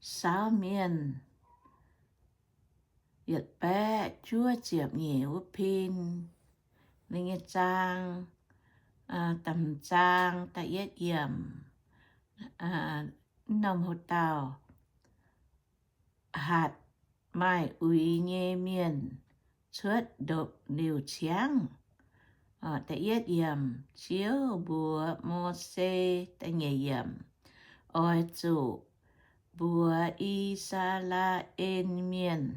Saauv Mienh yietc baeqv juov ziepc nyeic wuov pin. Ninh nyei zaang, da'hmz zaang da'yietv yiemc, norm hoc dauh, hatc maaih uix nyei mienh cuotv ndopv-liuh ciangv. Da'yietv yiemc, Ziouv mbuox Mose, da'nyeic yiemc, oix zuqc mbuox I^saa^laa^en Mienh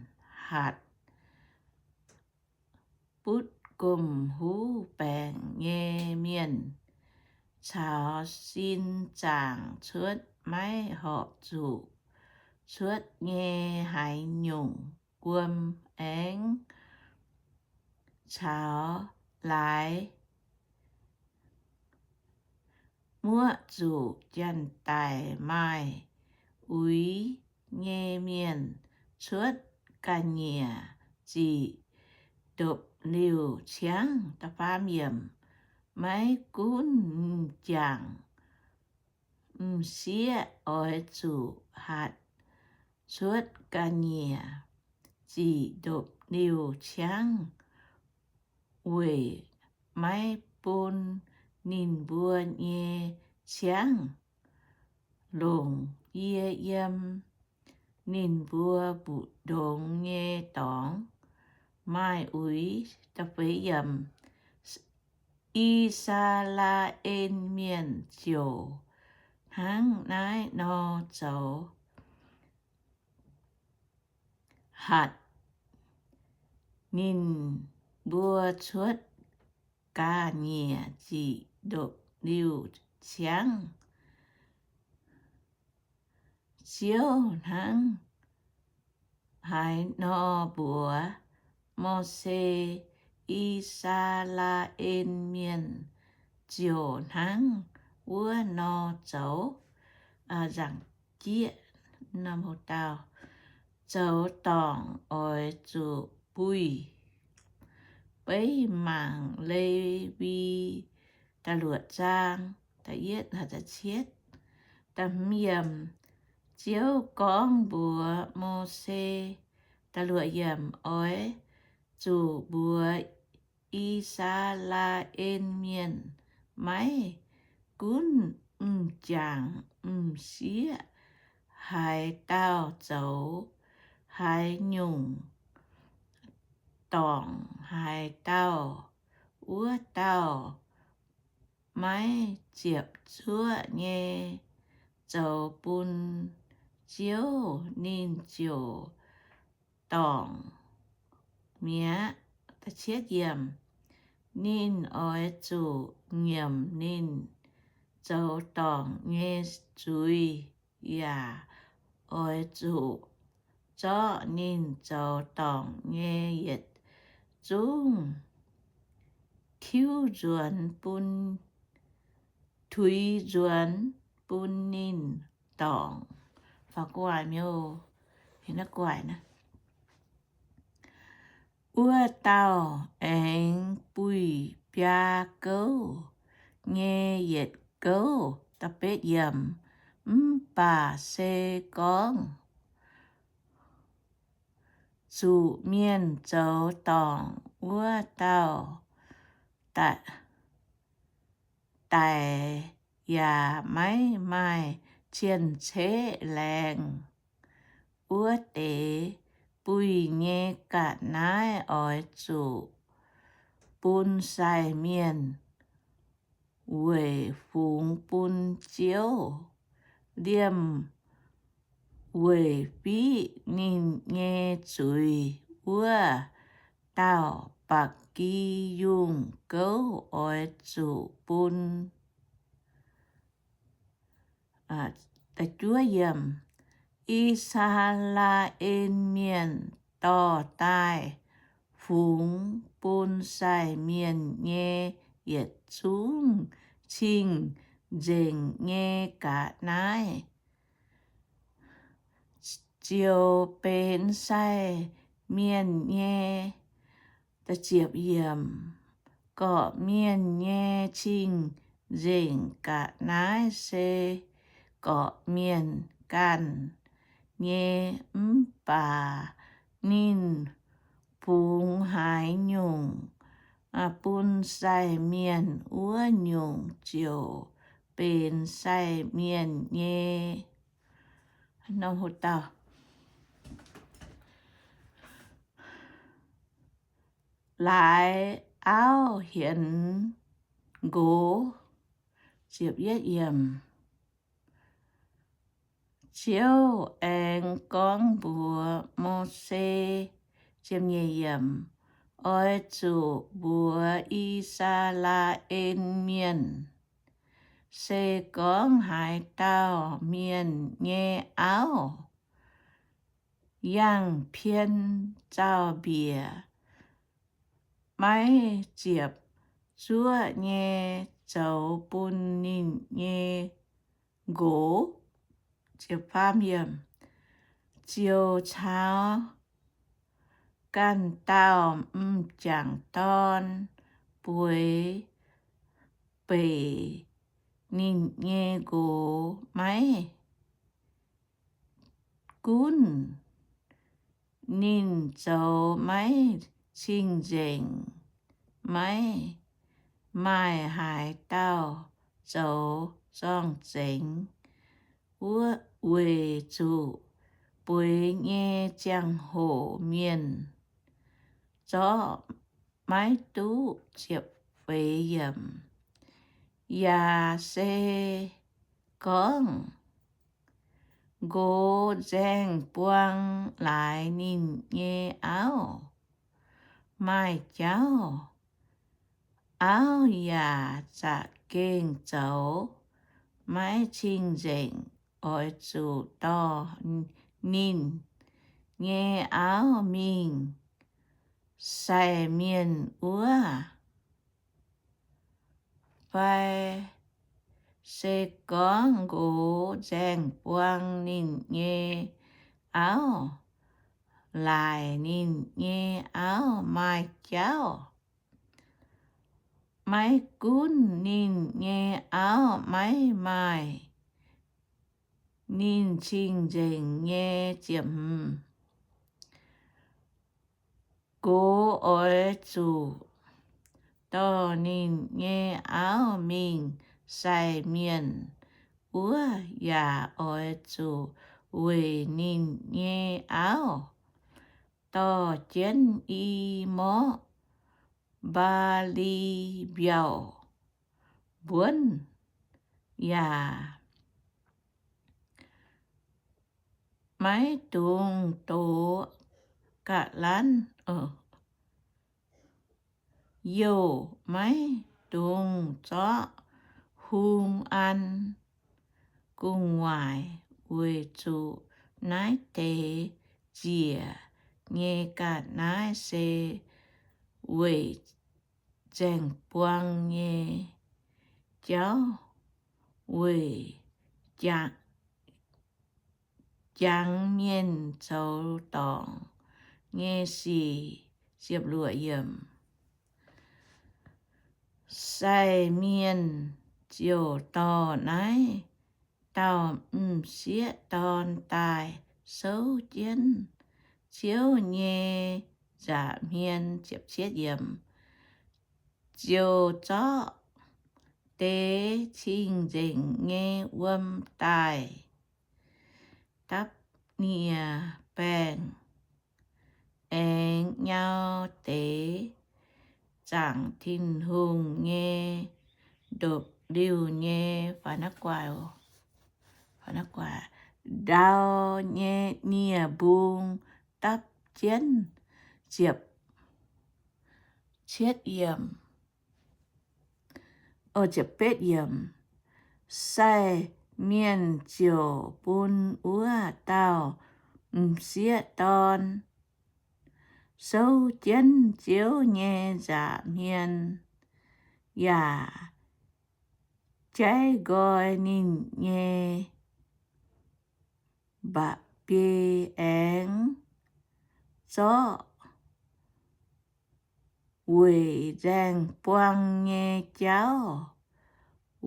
hatc butv gomh huv baengc nyei mienh caux sin zaangc cuotv maiv horpc zuqc cuotv nyei haaix nyungc wuom, aengx caux laaix muoqv zuqc janx-daic maaih uix nyei mienh cuotv ga'nyiec ziqc ndopv-liuh ciangv. Maiv gunv m'jangc m'sieqv oix zuqc hatc cuotv ga'nyiec ziqc ndopv-liuh ciangv, weic maiv bun ninh mbuo nyei ciangv longc yie yiem ninh mbuo mbu'ndongx nyei dorngx maaih uix. I^saa^laa^en Mienh ziouc hnangv naaiv nor zoux, hatc ninh mbuo cuotv ga'nyiec ziqc ndopv-liuh ciangv. Ziouv hnangv haaix nor mbuox Mose, I^saa^laa^en Mienh ziouc hnangv wuov nor zoux. Nzangc jieqv, norm hoc dauh, zoux dorngc oix zuqc buih. Beiv mangc Lewi da'luoqc zaang, da'yietv, da'cietv, da'hmz yiemc. Ziouv gorngv mbuox Mose, da'luoqc yiemc, oix zuqc mbuox I^saa^laa^en Mienh maiv gunv m'jangc m'sieqv haaix dauh zoux haaix nyungc dorngc haaix dauh, wuov dauh maiv ziepc zuoqv nyei zoux bun Ziouv, ninh ziouc dorngc mi'aqv. Ninh oix zuqc nyiemc ninh zoux dorngc nyei zuiz, yaac oix zuqc zorqv ninh zoux dorngc nyei yietc zungv tiuv nzuonx bun, tuix nzuonx bun ninh dorngc. Wuov dauh aengx buih biaa gouv nyei yietc gouv. Mv baac se gorngv zuqc mienh zoux dorngc wuov dauh daic yaac maiv maaih cien-ceqv laengz. Wuov deix buih nyei ga'naaiv oix zuqc bun sai mienh weic fungx bun Ziouv. Liemh weic fiqv ninh nyei zuiz wuov dauh ba'gi yungh gouv oix zuqc bun I^saa^laa^en Mienh dorh daaih fungx bun sai mienh nyei yietc zungv cing-nzengc nyei ga'naaiv, ziouc benx sai mienh nyei. Gorqv-mienh nyei cing-nzengc ga'naaiv se gorqv-mienh ganh nyei, mv baac ninh bungx haaix nyungc bun sai mienh, wuov nyungc ziouc benx sai mienh nyei. Laaix auv hienx nqox. Ziouv aengx gorngv mbuox Mose, oix zuqc mbuox I^saa^laa^en Mienh, se gorngv haaix dauh mienh nyei auv yangh pien zaux-mbiec, maiv ziepc zuoqv nyei zoux bun ninh nyei nqox, ziouc caux ganh dauh m'jangc dorn bueix beic ninh nyei nqox. Maiv gunv ninh zoux maiv cing-nzengc, maiv maaih haaix dauh zoux zorng-zengx, weic zuqc bueix nyei ziangh hoc mienh zorqv maiv duqv. Yaac se gorngv nqox nzaeng buang laaix ninh nyei auv, maaih jauv auv yaac za'gengh zoux maiv cing-nzengc, oix zuqc dorh ninh nyei auv mingh sai mienh wuov. Fai se gorngv nqox nzaeng buang ninh nyei auv, laaix ninh nyei auv maaih jauv, maiv gunv ninh nyei auv maiv maaih ninh cing-nzengc nyei ziepc hmz, nqox oix zuqc dorh ninh nyei auv mingh sai mienh wuov, yaac oix zuqc weic ninh nyei auv dorh jienv i morqv mbaali mbiauh mbuonv, yaac maiv dungx dox ga'lanv, youh maiv dungx zorqv hung an gu'nguaaic, weic zuqc naaiv deix njiec nyei ga'naaiv se weic nzaeng buang nyei jauv, weic jangx mienh zoux dorngc nyei sic. Sai mienh ziouc dorh naaiv dauh m'sieqv dorn daaih souv jienv Ziouv nyei nza'hmien, ziouc zorqv deix cing-nzengc nyei wuom daaih dapv nie-baengh, aengx nyau deix zaangc Tin-Hungh nyei ndopv-liuh nyei ndau nyei nie-mbung dapv jienv ziepc cietv yiemc. Sai mienh ziouc bun wuov dauh m'sieqv dorn souv jienv Ziouv nyei nza'hmien, yaac jaiv nqoi ninh nyei mba'biei, aengx zorqv weic nzaeng buang nyei jauv,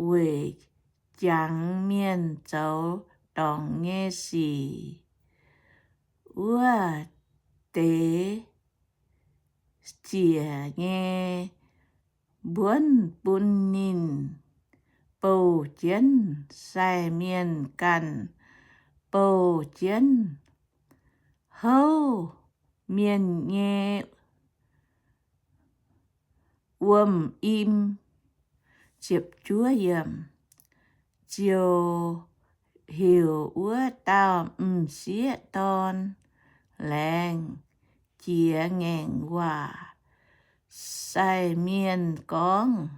weic jangx mienh zoux dorngc nyei sic, wuov deix ziec nyei mbuonv bun ninh bouh jienv, sai mienh ganh bouh jienv houv mienh nyei wuom-im. Ziouc heuc wuov dauh m'sieqv dorn laengz jiex ngaengc waac sai mienh gorngv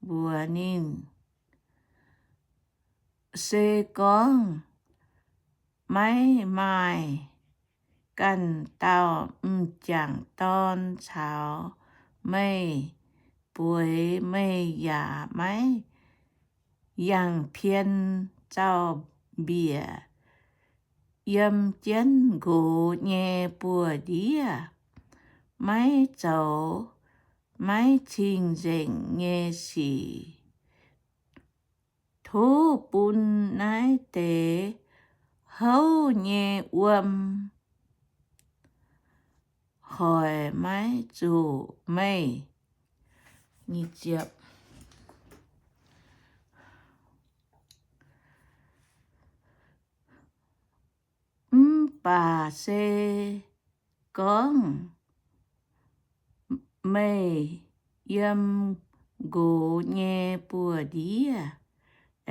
mbuox ninh, Se gorngv maiv maaih ganh dauh m'jangc dorn caux meih bueix, meih yaac maiv yangh pien zaux-mbiec yiem jienv nqox nyei buoz-ndiev, maiv zoux maiv cing-nzengc nyei sic. Tov bun naaiv deix houv nyei wuom hoic maiv zuqc meih. Mv baac se gorngv meih yiem nqox nyei buoz-ndiev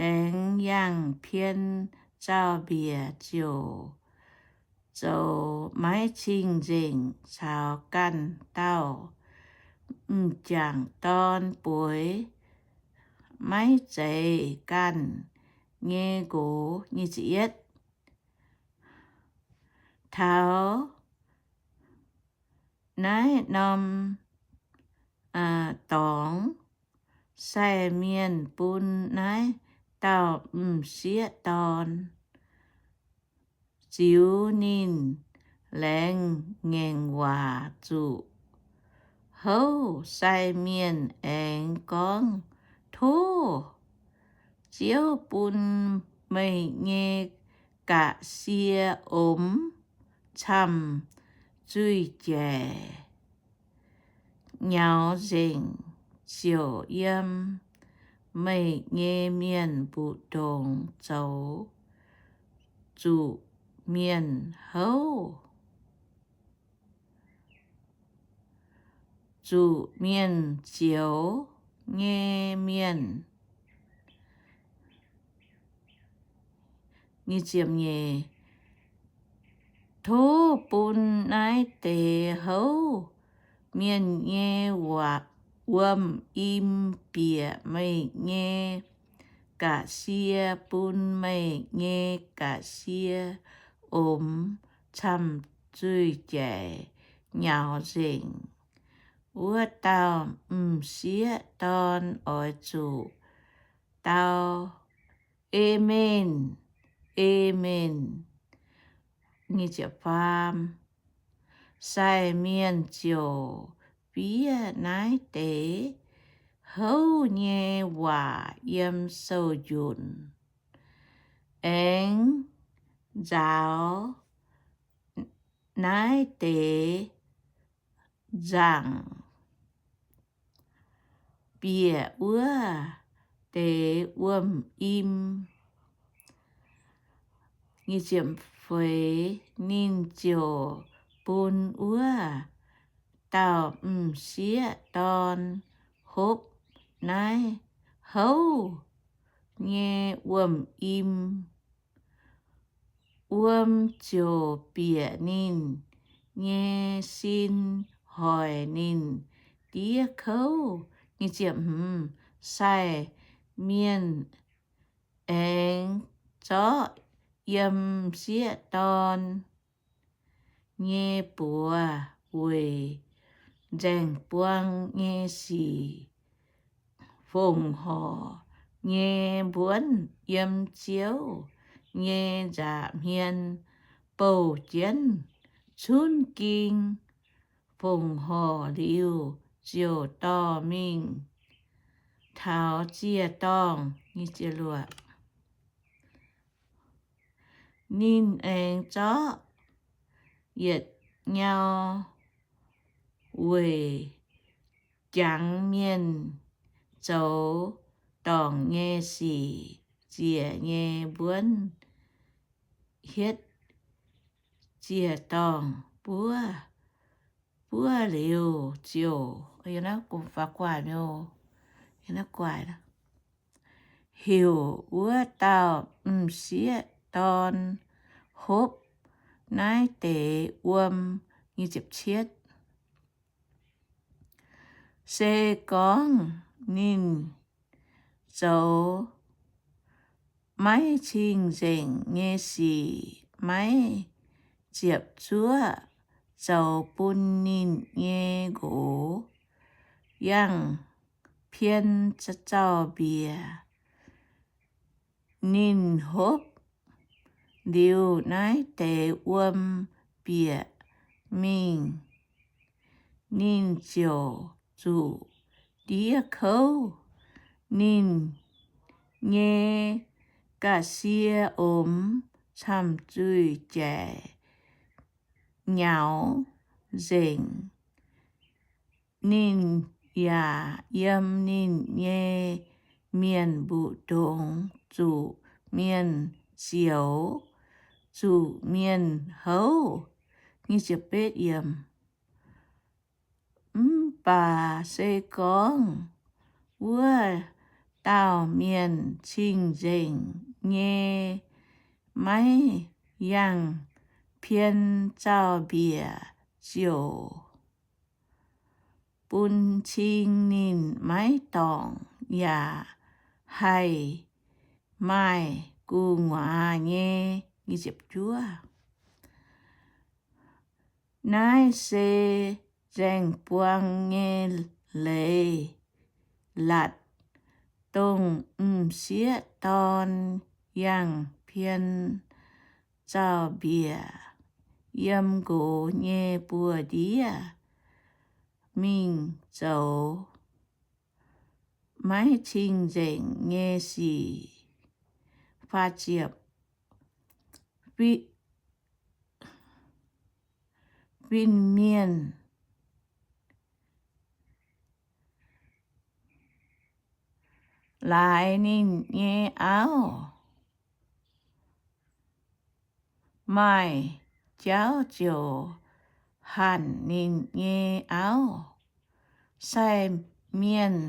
aengx yangh pien zaux-mbiec ziouc zoux maiv cing-nzengc caux ganh dauh m'jangc dorn bueix, maiv zeiz ganh nyei nqox. Taux naaiv norm dorngx, sai mienh bun naaiv dauh m'sieqv dorn ziux ninh laengz ngaengc waac zuqc houv. Sai mienh aengx gorngv, Tov Ziouv bun meih nyei ga'sie omx camv-zuiz-jaic nyaux nzengc, ziouc yiem meih nyei mienh mbu'ndongx zoux zuqc mienh houv, zuqc mienh zioux nyei mienh. Tov bun naaiv deix houv mienh nyei wuom-im bieqc meih nyei ga'sie, bun meih nyei ga'sie omx camv-zuiz-jaic nyaux nzengc. Wuov dauh m'sieqv dorn oix zuqc dau, Aamen, aamen. Sai mienh ziouc fiev naaiv deix houv nyei waac yiem sou-njunc, aengx nzaaux naaiv deix nzangc bieqc wuov deix wuom-im. Ninh ziouc bun wuov dauh m'sieqv dorn hopv naaiv houv nyei wuom-im. Wuom ziouc bieqc ninh nyei sin hoic ninh diev kouv. Sai mienh aengx zorqv yiem m'sieqv dorn nyei buoz weic nzaeng buang nyei sic, fongc horc nyei mbuonv yiem Ziouv nyei nza'hmien bouh jienv cunv ging. Fongc horc liuz ziouc dorh mingh taux ziec-dorngh. Ninh aengx zorqv yietc nyau weic jangx mienh zoux dorngc nyei sic ziec nyei mbuonv hietv ziec-dorngh buov, buov liuz ziouc, heuc wuov dauh m'sieqv dorn hopv naaiv deix wuom. Se gorngv ninh zoux maiv cing-nzengc nyei sic, maiv ziepc zuoqv zoux bun ninh nyei nqox yangh pien zauh-mbiec, ninh hopv liuz naaiv deix wuom bieqc mingh, ninh ziouc zuqc ndiev kouv. Ninh nyei ga'sie omx camh zuih jaic nyaux nzengc. Ninh yaac yiem ninh nyei mienh mbu'ndongx zuqc mienh zioux, zuqc mienh houv. Mv baac se gorngv wuov dauh mienh cing-nzengc nyei, maiv yangh pien zauh-mbiec, ziouc bun cing ninh maiv dorngc yaac haih maaih gu'nguaaz nyei. Naaiv se nzaeng buang nyei leiz-latc, dongh m'sieqv dorn yangh pien zauh-mbiec yiem nqox nyei buoz-ndiev mingh zoux maiv cing-nzengc nyei sic. Fin-mienh laaix ninh nyei auv, maaih jauv ziouc hanc ninh nyei auv. Sai mienh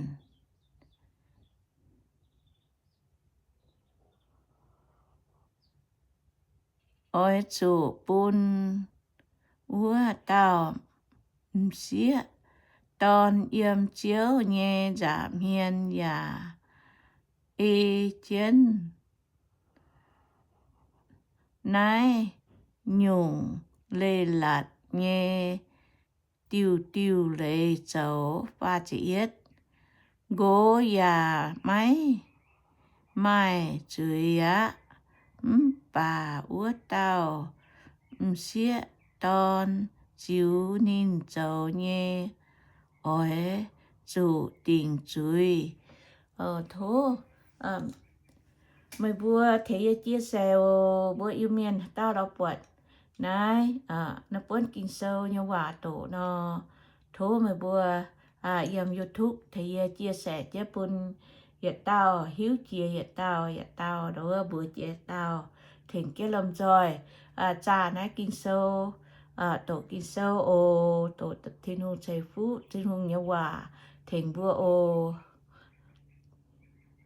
oix zuqc bun wuov dauh m'sieqv dorn yiem Ziouv nyei nza'hmien yaac ei jienv naaiv nyungc leiz-latc nyei diuh diuh leiz zoux. Nqox yaac maiv maaih zuiz aqv. Mv baac wuov dauh m'sieqv dorn ziux ninh zoux nyei, oix zuqc dingc zuiz. Tov meih mbuo tengx yie chia sẻ oc. Mbuo Iu-Mienh dauh lorz buatc naaiv, naaiv buonv Ging-Sou nyei waac doqc nor, tov meih mbuo yiem YouTube tengx yie chia sẻ jienv bun yietc dauh hiuv jiex yietc dauh, yietc dauh nduov mbuox jiex dauh, tengx jienv lomh nzoih zaah naaiv Ging-Sou, doqc Ging-Sou oc. Doqc Tin-Hungh ceix fuqv Tin-Hungh nyei waac tengx mbuo oc.